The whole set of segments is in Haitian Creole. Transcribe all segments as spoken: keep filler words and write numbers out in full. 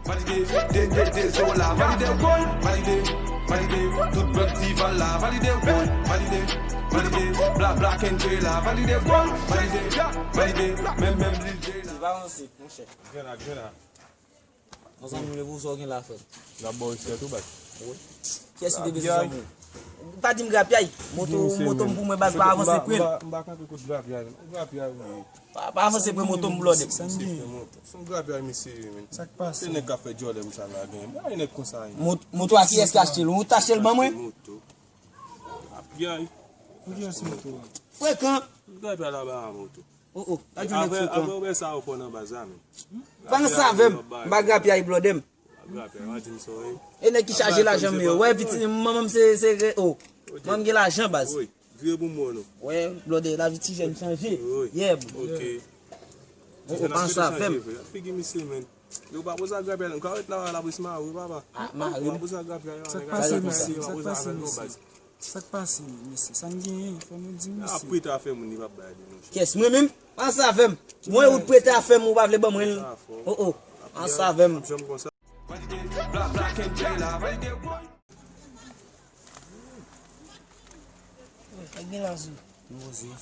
Valide, de, de, de, zo la, valide, woy, valide, valide, tout bèk dival la, valide, woy, valide, valide, bla, bla, kenke la, valide, woy, valide, valide, menm, menm, Lil J la. Ti va avanse, monchè. Grenad, grenad. Ansanm nou leve ou sa w gen la fè. L ap ba w respè tou, baz. Wi. Kiyès ki te bezwen zanmi w? Pa di m grapyay. Moto, moto m pou mwen baz pa avanse kwil. M pa kanpe kot grapyay. Grapyay ou ye. Pa, pa avanse kwil moto m blòde. Sa m gen. Se yon grapyay misye ye, men. Sa k pase? Se nèg k ap fè djòlè pou sa la gen. Bay nèg konsa ye. Mot-, moto a kiyès ki achte l? Ou t achte l ban mwen? Moto. Grapyay. Pou kiyès moto a? Frekan. Grapyay la ba moto. Oh, oh, gad yon nèg frekan. Apre, apre ou wè sa yo fò nan baz la, men. Pa nan sa avè m, m pa grapyay blòdè m. Grapyay, pa di m sa w ye. E nèg ki chaje lajan m yo. Wè, piti, manman m se, se re-, oh. Manman m gen lajan, baz. Wi, vire pou m wè w non. Wè, blòdè, lavi ti jèn chanje. Wi. Yeah, bro. Ok. Oh, oh, pa nan sa avè m. Figi misye, men. Yo pa poze a grapyay la, nou ka ret la, la polis mare w, papa. Ah, mare m. Yo pa poze a grapyay la. Sa k pase, mesye? Sa k pase, mesye? Sa k pase, mesye? Sa n genyen? Fò nou di, mesye. Ap prete afè moun, li p ap bay li, monchè. Kiyès? Mwen menm? Ansanm avè m. Mwen ou t prete afè m, ou pa vle ban mwen l. Oh, oh. Ansanm avè m. Valide, bla, bla, kenke la, valide, woy. Nèg gen lazo.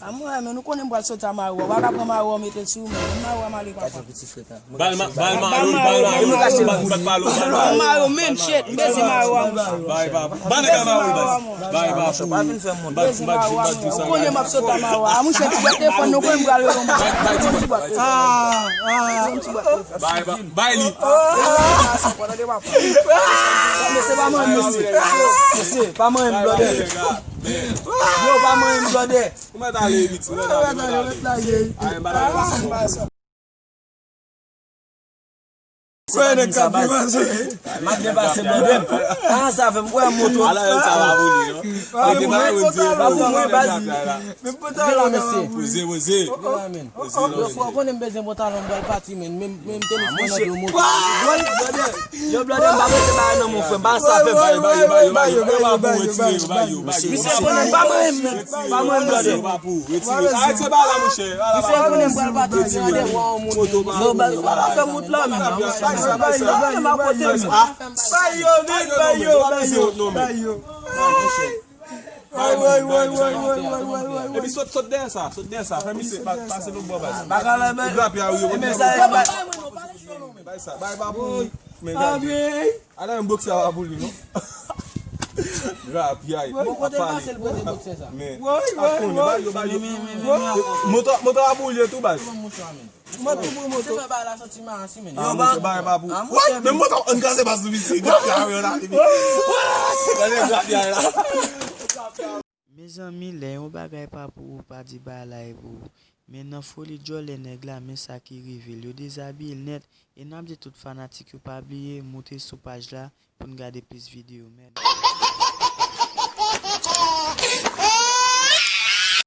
A mwen, men nou konnen m pral soti a mari w. Ou pa ka pran mari w mete l sou mwen. Mari w male papa. Bal ma-, bal mari, bal mari, bal mari, bal mari, bal mari, men shit, m beze mari w, monchè. Bay, bay, bay, nèg a mari w, baz. Bay, bay, pa vin fè moun. Bal mari w, ou konnen m ap soti a mari w. A, monchè, ti bwat telefòn, nou konnen m pral rele yon moun. Bay, bay, ti bwat. Ti bwat. Bay, bay, bay li. Mesye, pa manyen m, mesye. Mesye, pa manyen m, blòdè. Yo, pa manyen m, blòdè. Ou mèt ale, Miti, ou mèt ale, ou mèt ale. Ay, m pa ta renmen sa. Kwè nèg k ap depase. M ap depase blòdè m. Ansanm avè m, wè moto. Ala, sa va pou li, non. Pa pou mwen, baz. Men pota la, mesye. Poze, poze. Yo, frè, ou konnen m bezwen pantalon, m pral pati, men, men, men m te lese nan do moto. Yo, blòdè, m pa mete bagay nan men w, frè, m pa sa fè m. Bay, bay, bay, bay, yo, yo pa pou retire, yo, bay, yo, bay, yo. Misye konnen m pa mwen menm, pa mwen menm, blòdè. Yo pa pou retire. Arete bagay la, monchè. Misye konnen m pral pati, tande. Yo, bay, yo pa fè m wout la, menm. Bay yo, bay yo, bay yo, bay yo. Bay, bay, bay, bay, bay, bay, bay. Epi sot, sot dèyè sa, sot dèyè sa. Fè misye pa-, pase lòt bò, baz. Grapyay, wi, wi. Bay sa, bay pa pou. Men gade. Ala yon bòksè a pa pou li, non. Grapyay. Bon, kote l pase, l prete bòksè sa. Men, ap konnen, bay yo, bay yo. Moto, moto a boule tou, baz. Mwen tou pou moto. Se pa la santi ma si men. Ah, monchè, bagay pa pou. Wè, men moto an kraze pa sou misye. Gade a yo la. Gade grapyay la. Mezanmi, lè yon bagay pa pou ou, pa di bagay la e pou ou. Men nan foli djòlè nèg la, men sa ki rive l. Yo dezabiye l nèt. E n ap di tout fanatik yo pa bliye moute sou paj la pou n gade plis videyo. Mèd.